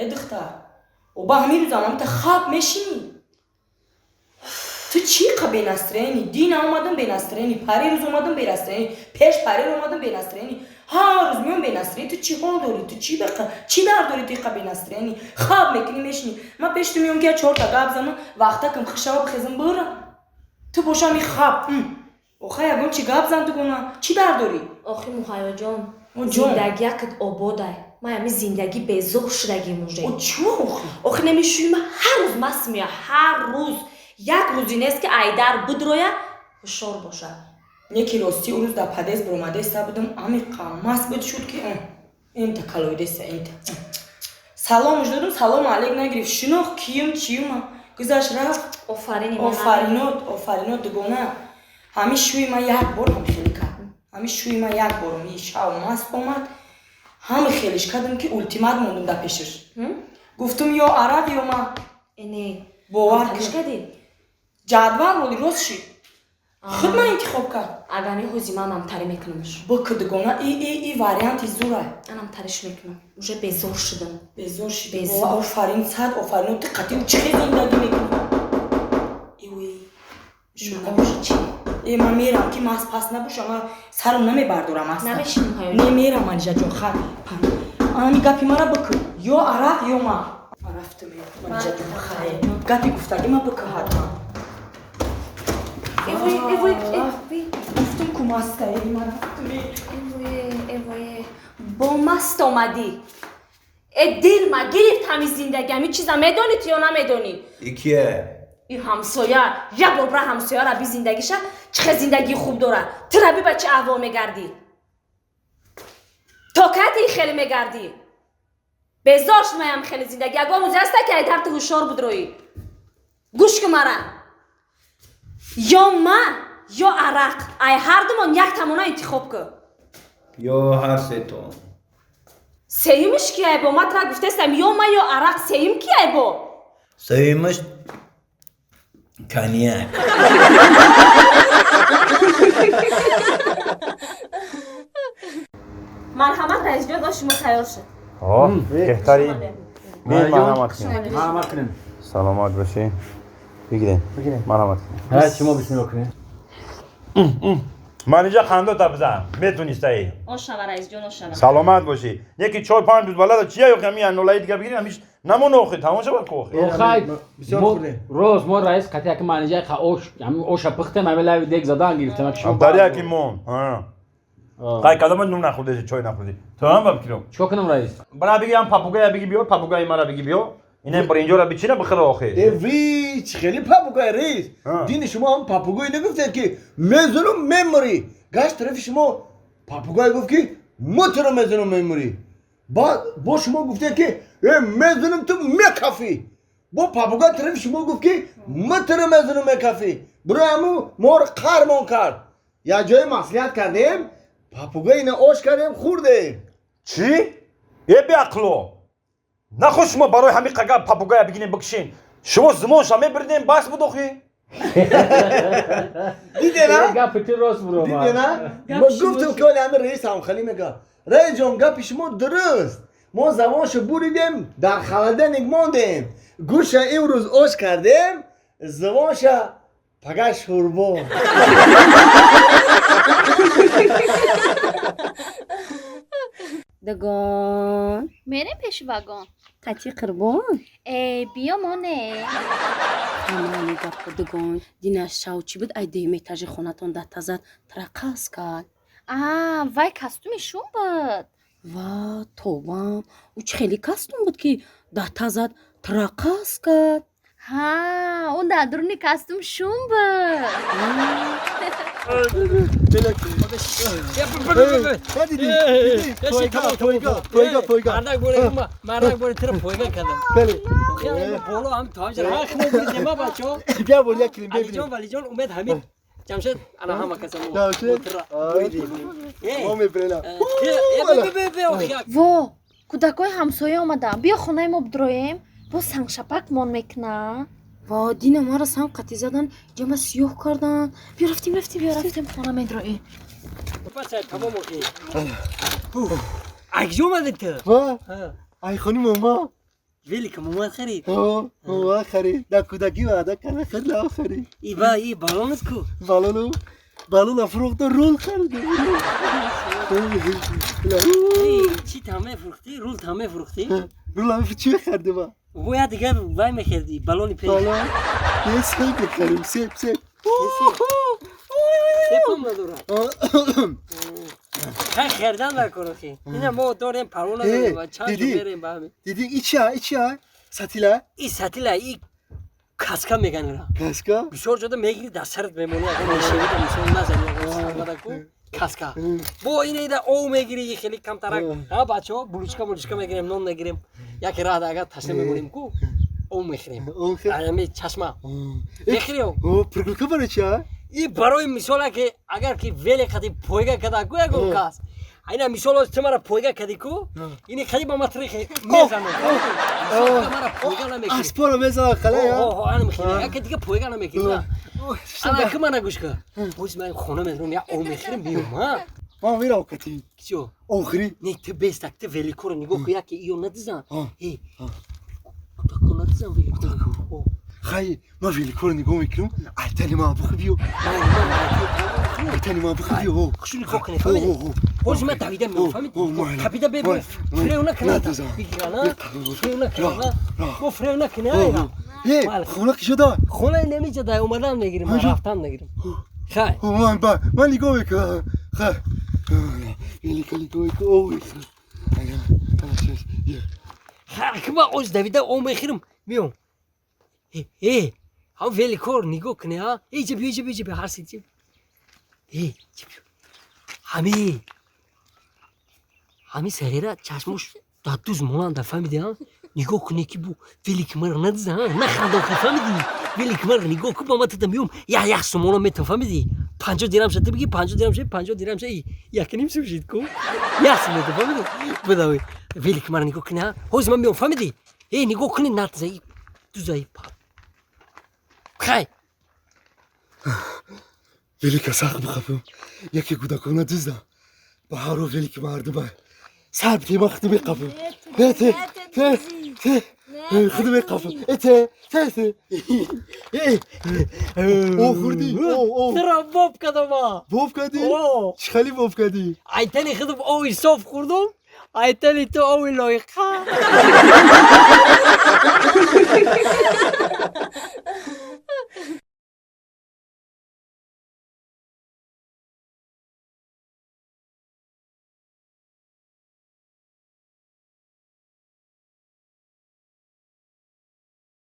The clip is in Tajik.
Э духтар, оба ҳамин рӯзам ҳамита хаб мешинӣ. Ту чӣ қа бе настроение? Дина омадам бе настроение, пари рӯз омадам бе настроение, пеш пари омадам бе настроение. Ҳар рӯз меом бе настроение. Ту чӣ ҳол дорӣ? Ту чӣ беқа? Чӣ дард дорӣ ту қа бе настроение? Хаб мекунӣ мешинӣ. Ман пеш ту меом ки я чорта гап занам, вақтакам хишава бихезам бирам. Ту боша ми хаб. Охай ягон чӣ гап зан дугона. Чӣ дард дорӣ? Охи Муҳайёҷон, О, ҷон. Зиндагиякат ободай. Ман ами зиндагӣ безор шудагим уже. О чӣ охи? Охи намешӯи ман ҳар рӯз маст меоя, ҳар рӯз. Як рӯзе нест ки айдар бидроя, ҳушёр боша. Неки ростӣ ӯ рӯз дар подъезд биромадеста будам, амиқа маст буд шуд ки инта калоидеста инта. Саломш додум, салому алейк нагирифт. Шинохт киюм чиюма. Гузашт рафт. Офарини ман. Офаринот, офаринот дугона. Ҳами шӯи ман як бор ҳам хеле кард. Ҳами шӯи ман як бор ми шав маст омад. Ҳами хелиш кардам ки ултимат мондум дар пешаш. Гуфтум ё арақ ё ман. Эне, Бовар талиш кун. кардӣ? Ҷадвал роли рост шид. Худ ман интихоб кард. Агар ҳози ман амтарӣ мекунамш. Бикы дугона и варианти зурай. Ман амтариш мекунам. Уже безор шудам. Безор шид. Безор. Офарин, сад офарин. Ту қатъи ӯ чӣ хел зиндагӣ мекунӣ? Эвой. Набоши чӣ? Э ман мерам ки маст пас набошам, ман сарам намебардорам асло. Намешинӣ Муҳайёҷон. Не мерам Манижаҷон, хай. Ами гапи мара бикы. Ё арақ ё ман. Рафтам Манижаҷон, хай. Гапи гуфтагӣ ма бикы ҳатман. Эвой, эвой, эвой. Гуфтум ку маста, э ман рафтам. Эвое, эвое. Бо маст омадӣ. Э дил ма гирифт ҳами зиндагӣ, ҳами чиза медонӣ ту ё намедонӣ? И кие? И ҳамсоя, як бор бира ҳамсояра би зиндагиша, чӣ хел зиндагии хуб дора. Ту раби ба чӣ аҳвол мегардӣ? То кай хеле мегардӣ? Безор шумаям хеле зиндагӣ. Ягон рӯзе ҳаста ки айдар ту ҳушёр будроӣ. Гӯш кун мара. Ё ман, ё арақ. Ай ҳардумон як тамона интихоб кун. Ё ҳар сетон. Сеюмиш ки ай бо? Ман тра гуфтаистам ё ман ё арақ. Сеюм ки ай бо? Сеюмаш коньяк. Марҳамат раисҷон, ош шумо тайёр шуд. Беҳтарин. Бин марҳамат кунед. Марҳамат кунем. Саломат бошед. Бигирем. Бигирем. Марҳамат кунед. Ҳа, шумо бисмилла кунед. Манижа хандота бизан. Метонистаи. Ош шава раисҷон, ош шава. Саломат бошӣ. Яки 4-5 рӯз балада чия ё ҳами анулаи дига бигирем, ҳамиш намон охи, тамом шавад ку охи. Охай, бисёр мо хӯрдем. роз мо раис қатъи яки Манижа ха ош, ҳами оша пухтем, ҳами лави дег задан гирифтем. Яки шумо Дар яки мон. Ҳа. Қай кадома нун нахӯрдеси, чой нахӯрдӣ. Ту ҳам ба фикром. Чикор кунам раис? Бара биги ҳам папугая биги биё, папугаи мара биги биё. Ина бринҷора бичина бихӯр охи. Э ви, чӣ хеле папугай раис. Ҳа. Дини шумо ҳам папугай нагуфтед ки мезанам мемурӣ. Гашт тарафи шумо папугай гуфт ки мо туро мезанам мемурӣ. Баъд бо шумо гуфтед ки э мезанам ту мекафӣ. Бо папугай тарафи шумо гуфт ки мо туро мезанам мекафӣ. Бирои ҳаму моро қармон кард. Як ҷое маслиҳат кардем, папугай ина ош кардем, хӯрдем. Чӣ? Э беақло. Нахо шумо барои ҳамин қага папугая бигирем бикшин. Шумо зимонша мебирдем, бас буд охи. Дидена? Гапи ту рост буро. Дидена? Ма гуфтам ки оли ҳамин раис ҳамхалӣ мега. Раис ҷон, гапи шумо дуруст. Мо забоншо буридем, дар холодильник мондем. Гӯша имрӯз ош кардем, забонша пага шӯрбо. Дагон. Мерем пеши вагон. Қати қурбон. Э, биё моне. Ҳамани гапо дагон. Дина шав чӣ буд? Ай дуюм этажи хонатон датазад трақас кард. А, вай костюми шум буд. Ва тобам. Ӯ чӣ хеле костюм буд ки датазад трақас кард. Ҳа, ӯ дар дуруни костюм шум буд. Мардак боре тира пойга кардам. Боло ҳам то ҳамҷа ҳа хмо буридем ма бачо. Бия бор як килим бибинем. Алиҷон, Валиҷон, Умед, Ҳамид, Ҷамшед, ана ҳама каса мо. Ҷамшед? Мо мебирем. Во, кӯдакҳои ҳамсоя омаданд. Биё хонаи мо бидроем. Бо сангшапак мон мекунанд. Ва дина мара санг қатӣ задан, ҷама сиёҳ карданд. Биё рафтем, рафтем, Биё рафтем хона медроем. Тамом охи. Акҷо омадед ту? Ва? Ай хони мома. Велика момад харид. Ҳо, момад харид. Дар кӯдакӣ ваъда карда харид, харид. И ба и балонат ку? Балону балона фурӯхта рул харид. Чӣ там мефурӯхтӣ? Рул там мефурӯхтӣ? Рул ам чӣ мехардӣ ба? Бояд дигар вай мехардӣ, балони пеш. Балон? Е себ мехарим, себ, себ. Себам надорад. Хай хардан дар корохи. Ина мо дорем парво надорем ва чанд ҷо мерем ба ҳамин. Дидӣ и чия, и чия? Сатила? И сатила, и каска меган ира. Каска? Бисёр ҷода мегири дар сарат мемонӣ, агар мешавида мисол назани, агар сармада ку каска. Бо ина ида ов мегири, хеле камтарак. Ҳа бачаҳо, булучка булучка мегирем, нон мегирем. Яке раҳда агар ташна мемонем ку, ов мехӯрем. Ами чашма. Мехӯри ов? О, пригулка барои чия? И барои мисол ки агар ки веле қади пойга када ку ягон кас. Айна мисол оз ту мара пойга кади ку, ини қади ба ма трихе мезанам. Мара пойга намекунӣ. Аспора мезанам қале я. О, о, ана мехӯрӣ. Яке дига пойга намекунӣ. Ана ки мана гӯш кун. Боз ман хона медорам, я ов мехӯрам, меём, ҳа? Ман мерам кати. Чиё? Охири. Не, ту бестак, ту великоро нигоҳ кун, яке иё надизан. Э, кӯдако надизан великоро. Хай, ман великоро нигоҳ мекунам, айтани ман бухи биё. Айтани ман бухи биё. Хушу нигоҳ кунӣ, фаҳмидӣ? Ҳозир ман давида меём, фаҳмидӣ? Капида бебо, фирев накунад. Бигирана, фирев накунад. Бо фирев накунӣ, ай. Э, хона ки шуда? Хона намеҷа дай омадан мегирим, ман рафтан мегирим. Хай. Ман ба, ман нигоҳ мекунам. Хай. Велика нигоҳ мекунам. Хай, ки ман оз давида ов мехӯрам, меём. Э, ҳам великор нигоҳ кунӣ, ҳа? Э, ҷа биё, ҷа биё, ҷа биё, ҳар се ҷа. Э, ҷа биё. Ҳами. Ҳами сағира чашмош дар дуз монанда, фаҳмидӣ, ҳа? Нигоҳ кунӣ ки бу велик мара надиза, ҳа? Наханда охи, фаҳмидӣ? Велик мара нигоҳ кун, ба ман тада меём, як як сомона метам, фаҳмидӣ? 50 дирам ша, ту бигӣ 50 дирам ша, 50 дирам ша, як ним сум шид ку? Як сум метам, фаҳмидӣ? Бидавӣ. Велик мара нигоҳ кунӣ, ҳа? Ҳозир ман меём, фаҳмидӣ? Э, нигоҳ кунӣ, надиза, дузаи пап. Хай. Велика сахт бихапам, яке кӯдакона дуздам. Ба ҳаро велики мардума. Сар бите, ман худу меқапам. Те, те, те, те, худу меқапам. Э, те, те, те. Э, о, хурдӣ, о, о. Туро боб кардам, а. Боб кардӣ? О. Чӣ хеле боб кардӣ? Айтани худам ови соф хӯрдум, айтани ту ови лоиқа.